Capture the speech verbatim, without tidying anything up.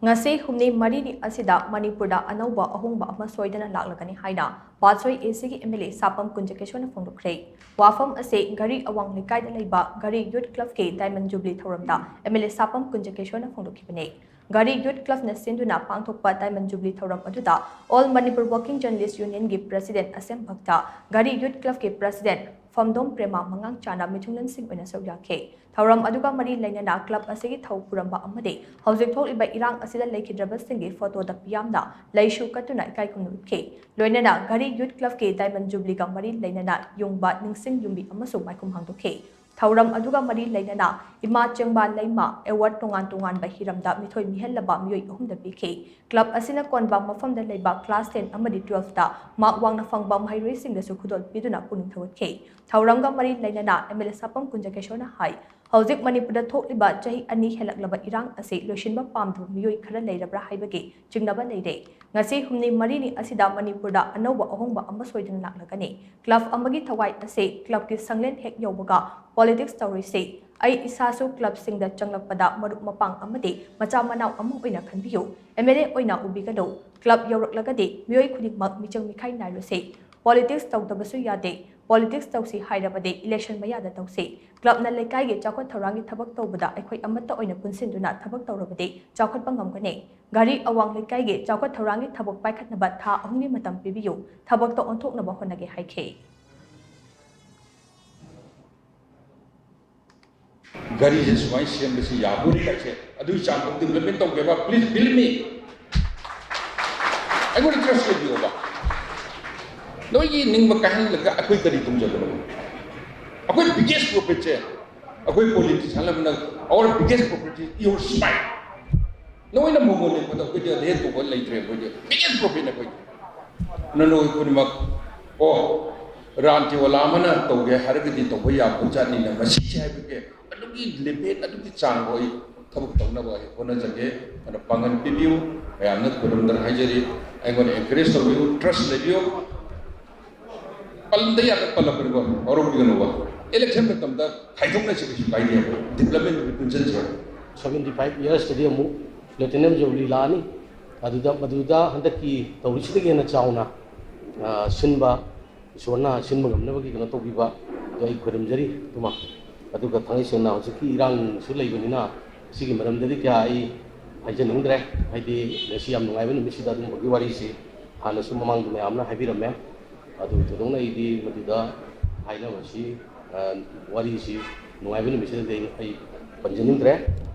ꯉꯁꯤ ꯍꯨꯝꯅꯤ ꯃꯔꯤꯅꯤ ꯑꯁꯤꯗ ꯃꯅꯤꯄꯨꯔꯗ ꯑꯅꯧꯕ ꯑꯍꯣꯡꯕ ꯑꯃ ꯁꯣꯏꯗꯅ ꯂꯥꯛꯂꯒꯅꯤ ꯍꯥꯏꯅ ꯄꯥꯠꯁꯣꯏ ꯑꯦꯁꯤꯒꯤ ꯑꯦꯝ ꯑꯦꯜ ꯑꯦ ꯁꯥꯄꯝ ꯀꯨꯟꯖꯀꯦꯁꯣꯔꯅ ꯐꯣꯡꯗꯣꯛꯈ꯭ꯔꯦ꯫ ꯋꯥꯐꯝ ꯑꯁꯤ ꯘꯔꯤ ꯑꯋꯥꯡ ꯂꯩꯀꯥꯏꯗ ꯂꯩꯕ ꯘꯔꯤ ꯌꯨꯠ ꯀ꯭ꯂꯕꯀꯤ ꯗꯥꯏꯃꯟ ꯖꯨꯕ꯭ꯂꯤ ꯊꯧꯔꯝꯗ ꯑꯦꯝ ꯑꯦꯜ ꯑꯦ ꯁꯥꯄꯝ ꯀꯨꯟꯖꯀꯦꯁꯣꯔꯅ ꯐꯣꯡꯗꯣꯛꯈꯤꯕꯅꯤ꯫ ꯘꯔꯤ ꯌꯨꯠ ꯀ꯭ꯂꯕꯅ ꯁꯤꯟꯗꯨꯅ ꯄꯥꯡꯊꯣꯛꯄ ꯗꯥꯏꯃꯟ ꯖꯨꯕ꯭ꯂꯤ ꯊꯧꯔꯝ ꯑꯗꯨꯗ All Manipur Working Journalist Unionꯒꯤ ꯄ꯭ꯔꯁꯤꯗꯦꯟ ꯑꯁꯦꯝ ꯚꯛꯇ, ꯘꯔꯤ ꯌꯨꯠ ꯀ꯭ꯂꯕꯀꯤ ꯄ꯭ꯔꯁꯤꯗꯦꯟ ꯐꯝꯗꯣꯝ ꯄ꯭ꯔꯦꯃ ꯃꯉꯥꯡꯆꯥꯅ ꯃꯤꯊꯨꯡꯂꯦꯟꯁꯤꯡ ꯑꯣꯏꯅ ꯁꯔꯨꯛ ꯌꯥꯈꯤ꯫ ꯊꯧꯔꯝ ꯑꯗꯨꯒ ꯃꯔꯤ ꯂꯩꯅꯅ ꯀ꯭ꯂꯕ ꯑꯁꯤꯒꯤ ꯊꯧ ꯄꯨꯔꯝꯕ ꯑꯃꯗꯤ ꯍꯧꯖꯤꯛ ꯊꯣꯛꯂꯤꯕ ꯏꯔꯥꯡ ꯑꯁꯤꯗ ꯂꯩꯈꯤꯗ꯭ꯔꯕꯁꯤꯡꯒꯤ ꯐꯣꯇꯣꯗ ꯄꯤꯌꯥꯝꯅ ꯂꯩꯁꯨ ꯀꯠꯇꯨꯅ ꯏꯀꯥꯏ ꯈꯨꯝꯅ ꯎꯠꯈꯤ꯫ ꯂꯣꯏꯅꯅ ꯘꯔꯤ ꯌꯨꯠ ꯀ꯭ꯂꯕꯀꯤ ꯗꯥꯏꯃꯟ ꯖꯨꯕ꯭ꯂꯤꯒ ꯃꯔꯤ ꯂꯩꯅꯅ ꯌꯨꯡꯕ ꯅꯤꯡꯁꯤꯡ ꯌꯨꯝꯕꯤ ꯑꯃꯁꯨ ꯃꯥꯏꯈꯨꯝ ꯍꯥꯡꯗꯣꯛꯈꯤ꯫ ꯊꯧꯔꯝ ꯑꯗꯨꯒ ꯃꯔꯤ ꯂꯩꯅꯅ ꯏꯃꯥ ꯆꯦꯡꯕꯥ ꯂꯩꯃ ꯑꯦꯋꯥꯔꯗ ꯇꯣꯉꯥꯟ ꯇꯣꯉꯥꯟꯕ ꯍꯤꯔꯝꯗ ꯃꯤꯊꯣꯏ ꯃꯤꯍꯦꯜꯂꯕ ꯃꯤꯑꯣꯏ ꯑꯍꯨꯝꯗ ꯄꯤꯈꯤ꯫ ꯀ꯭ꯂꯕ ꯑꯁꯤꯅ ꯀꯣꯟꯕ ꯃꯐꯝꯗ ꯂꯩꯕ ꯀ꯭ꯂꯥꯁ ꯇꯦꯟ ꯑꯃꯗꯤ ꯇꯨꯋꯦꯜꯐꯇ ꯃꯥꯔꯛ ꯋꯥꯡꯅ ꯐꯪꯕ ꯃꯍꯩꯔꯣꯏꯁꯤꯡꯗꯁꯨ ꯈꯨꯗꯣꯜ ꯄꯤꯗꯨꯅ ꯄꯨꯛꯅꯤꯡ ꯊꯧꯒꯠꯈꯤ꯫ ꯊꯧꯔꯝꯒ ꯃꯔꯤ ꯂꯩꯅꯅ ꯑꯦꯝ ꯑꯦꯜ ꯑꯦ ꯁꯥꯄꯝ ꯀꯨꯟꯖꯀꯦꯁꯣꯔꯅ ꯍꯥꯏ, ꯍꯧꯖꯤꯛ ꯃꯅꯤꯄꯨꯔꯗ ꯊꯣꯛꯂꯤꯕ ꯆꯍꯤ ꯑꯅꯤ ꯍꯦꯜꯂꯛꯂꯕ ꯏꯔꯥꯡ ꯑꯁꯤ ꯂꯣꯏꯁꯤꯟꯕ ꯄꯥꯝꯗꯕ ꯃꯤꯑꯣꯏ ꯈꯔ ꯂꯩꯔꯕ꯭ꯔꯥ ꯍꯥꯏꯕꯒꯤ ꯆꯤꯡꯅꯕ ꯂꯩꯔꯦ꯫ ꯉꯁꯤ ꯍꯨꯝꯅꯤ ꯃꯔꯤꯅꯤ ꯑꯁꯤꯗ ꯃꯅꯤꯄꯨꯔꯗ ꯑꯅꯧꯕ ꯑꯍꯣꯡꯕ ꯑꯃ ꯁꯣꯏꯗꯅ ꯂꯥꯛꯂꯒꯅꯤ꯫ ꯀ꯭ꯂꯕ ꯑꯃꯒꯤ ꯊꯋꯥꯏ ꯑꯁꯤ ꯀ꯭ꯂꯕꯀꯤ ꯁꯪꯂꯦꯟ ꯍꯦꯛ ꯌꯧꯕꯒ ꯄꯣꯂꯤꯇꯤꯛꯁ ꯇꯧꯔꯣꯏꯁꯤ꯫ ꯑꯩ ꯏꯁꯥꯁꯨ ꯀ꯭ꯂꯕꯁꯤꯡꯗ ꯆꯪꯂꯛꯄꯗ ꯃꯔꯨꯞ ꯃꯄꯥꯡ ꯑꯃꯗꯤ ꯃꯆꯥ ꯃꯅꯥꯎ ꯑꯃ ꯑꯣꯏꯅ ꯈꯟꯕꯤꯌꯨ꯫ ꯑꯦꯝ ꯑꯦꯜ ꯑꯦ ꯑꯣꯏꯅ ꯎꯕꯤꯒꯅꯨ꯫ ꯀ꯭ꯂꯕ ꯌꯧꯔꯛꯂꯒꯗꯤ ꯃꯤꯑꯣꯏ ꯈꯨꯗꯤꯡꯃꯛ ꯃꯤꯆꯪ ꯃꯤꯈꯥꯏ ꯅꯥꯏꯔꯣꯏꯁꯤ꯫ ꯄꯣꯂꯤꯇꯤꯛꯁ ꯇꯧꯗꯕꯁꯨ ꯌꯥꯗꯦ꯫ ꯄꯣꯂꯤꯇꯤꯛꯁ ꯇꯧꯁꯤ ꯍꯥꯏꯔꯕꯗꯤ ꯏꯂꯦꯛꯁꯟ ꯃꯌꯥꯗ ꯇꯧꯁꯤ꯫ ꯀ꯭ꯂꯕꯅ ꯂꯩꯀꯥꯏꯒꯤ ꯆꯥꯎꯈꯠ ꯊꯧꯔꯥꯡꯒꯤ ꯊꯕꯛ ꯇꯧꯕꯗ ꯑꯩꯈꯣꯏ ꯑꯃꯠꯇ ꯑꯣꯏꯅ ꯄꯨꯟꯁꯤꯟꯗꯨꯅ ꯊꯕꯛ ꯇꯧꯔꯕꯗꯤ ꯆꯥꯎꯈꯠꯄ ꯉꯝꯒꯅꯤ꯫ ꯘꯔꯤ ꯑꯋꯥꯡ ꯂꯩꯀꯥꯏꯒꯤ ꯆꯥꯎꯈꯠ ꯊꯧꯔꯥꯡꯒꯤ ꯊꯕꯛ ꯄꯥꯏꯈꯠꯅꯕ ꯊꯥ ꯑꯍꯨꯝꯒꯤ ꯃꯇꯝ ꯄꯤꯕꯤꯌꯨ꯫ ꯊꯕꯛꯇ ꯑꯣꯟꯊꯣꯛꯅꯕ ꯍꯣꯠꯅꯒꯦ ꯍꯥꯏꯈꯤ꯫ ꯘꯔꯤꯁꯦ ꯁꯨꯃꯥꯏꯅ ꯁꯦꯝꯕꯁꯤ ꯌꯥꯕꯣꯔꯤ ꯀꯥꯏꯁꯦ ꯑꯗꯨꯒꯤ ꯆꯥꯡꯗ ꯗꯤꯕꯂꯞꯃꯦꯟ ꯇꯧꯒꯦꯕ, please believe me꯫ ꯑꯩꯉꯣꯟꯗ ꯇ꯭ꯔꯁ ꯂꯩꯕꯤꯌꯣꯕ꯫ ꯅꯣꯏꯒꯤ ꯅꯤꯡꯕ ꯀꯥꯏꯍꯜꯂꯒ ꯑꯩꯈꯣꯏ ꯀꯔꯤ ꯇꯧꯖꯒꯗꯕ? ꯑꯩꯈꯣꯏ ꯕꯤꯒꯦꯁ ꯄ꯭ꯔꯣꯐꯤꯠꯁꯦ, ꯑꯩꯈꯣꯏ ꯄꯣꯂꯤꯇꯤꯁꯤꯌꯥꯟ ꯑꯃꯅ, our biggest profit is your smile꯫ ꯅꯣꯏꯅ ꯃꯣꯃꯣꯟ ꯂꯦꯛꯄꯗ ꯑꯩꯈꯣꯏꯗꯤ ꯑꯗꯨ ꯍꯦꯟ ꯇꯧꯕ ꯂꯩꯇ꯭ꯔꯦ꯫ ꯑꯩꯈꯣꯏꯗꯤ ꯕꯤꯒꯦꯁ ꯄ꯭ꯔꯣꯐꯤꯠꯅꯦ ꯑꯩꯈꯣꯏꯗꯤ꯫ ꯅꯣꯏ ꯈꯨꯗꯤꯡꯃꯛ, ꯑꯣ, ꯔꯥꯟꯇꯤꯋꯥꯂꯥ ꯑꯃꯅ ꯇꯧꯒꯦ ꯍꯥꯏꯔꯒꯗꯤ ꯇꯧꯕ ꯌꯥꯕ ꯖꯥꯠꯅꯤꯅ ꯃꯁꯤꯁꯦ ꯍꯥꯏꯕꯒꯤ ꯑꯗꯨꯒꯤ ꯂꯦꯚꯦꯜ, ꯑꯗꯨꯒꯤ ꯆꯥꯡꯗꯣ ꯑꯩ ꯊꯕꯛ ꯇꯧꯅꯕ ꯑꯩ ꯍꯣꯠꯅꯖꯒꯦ꯫ ꯑꯗꯨꯅ ꯄꯥꯡꯒꯜ ꯄꯤꯕꯤꯌꯨ꯫ ꯃꯌꯥꯝꯅ ꯈꯨꯔꯨꯝꯗꯅ ꯍꯥꯏꯖꯔꯤ꯫ ꯑꯩꯉꯣꯟꯗ ꯑꯦꯟꯀꯔꯦꯖ ꯇꯧꯕꯤꯌꯨ, ꯇ꯭ꯔꯁ ꯂꯩꯕꯤꯌꯨ꯫ ꯄꯜꯂꯝꯗ ꯌꯥꯗ ꯄꯜꯂꯛꯄꯅꯤꯀꯣ, ꯉꯥꯎꯔꯧꯕꯤꯒꯅꯨꯕ꯫ ꯏꯂꯦꯛꯁꯟ ꯃꯇꯝꯗ ꯈꯥꯏꯗꯣꯛꯅꯁꯤ, ꯀꯩꯁꯨ ꯀꯥꯏꯗꯦ꯫ ꯗꯤꯕꯂꯞꯃꯦꯟ ꯄꯨꯟꯁꯤꯟꯁꯦ꯫ Seventy five yearsꯇꯗꯤ ꯑꯃꯨꯛ ꯄ꯭ꯂꯦꯇꯤꯅꯝ ꯖꯨꯕꯤꯂꯤ ꯂꯥꯛꯑꯅꯤ꯫ ꯑꯗꯨꯗ, ꯃꯗꯨꯗ ꯍꯟꯗꯛꯀꯤ ꯇꯧꯔꯤꯁꯤꯗꯒꯤ ꯍꯦꯟꯅ ꯆꯥꯎꯅ, ꯑ, ꯁꯤꯟꯕ, ꯏꯁꯣꯔꯅ ꯁꯤꯟꯕ ꯉꯝꯅꯕꯒꯤ ꯀꯩꯅꯣ ꯇꯧꯕꯤꯕ, ꯑꯗꯣ ꯑꯩ ꯈꯣꯏꯔꯝꯖꯔꯤ꯫ ꯑꯗꯨꯃ, ꯑꯗꯨꯒ ꯊꯥꯡꯒꯩ ꯁꯦꯡꯅ ꯍꯧꯖꯤꯛꯀꯤ ꯏꯔꯥꯡꯁꯨ ꯂꯩꯕꯅꯤꯅ ꯁꯤꯒꯤ ꯃꯔꯝꯗꯗꯤ ꯀꯌꯥ ꯑꯩ ꯍꯥꯏꯖꯅꯤꯡꯗ꯭ꯔꯦ꯫ ꯍꯥꯏꯗꯤ ꯉꯁꯤ ꯌꯥꯝ ꯅꯨꯡꯉꯥꯏꯕ ꯅꯨꯃꯤꯠꯁꯤꯗ ꯑꯗꯨꯝꯕꯒꯤ ꯋꯥꯔꯤꯁꯤ ꯍꯥꯟꯅꯁꯨ ꯃꯃꯥꯡꯗ ꯃꯌꯥꯝꯅ ꯍꯥꯏꯕꯤꯔꯝꯃꯦ꯫ ꯑꯗꯨ ꯊꯣꯏꯗꯣꯛꯅ ꯑꯩꯗꯤ ꯃꯗꯨꯗ ꯍꯥꯏꯅꯕꯁꯤ, ꯑ, ꯋꯥꯔꯤꯁꯤ ꯅꯨꯡꯉꯥꯏꯕ ꯅꯨꯃꯤꯠꯁꯤꯗꯗꯤ ꯑꯩ, ꯑꯩ ꯄꯟꯖꯅꯤꯡꯗ꯭ꯔꯦ꯫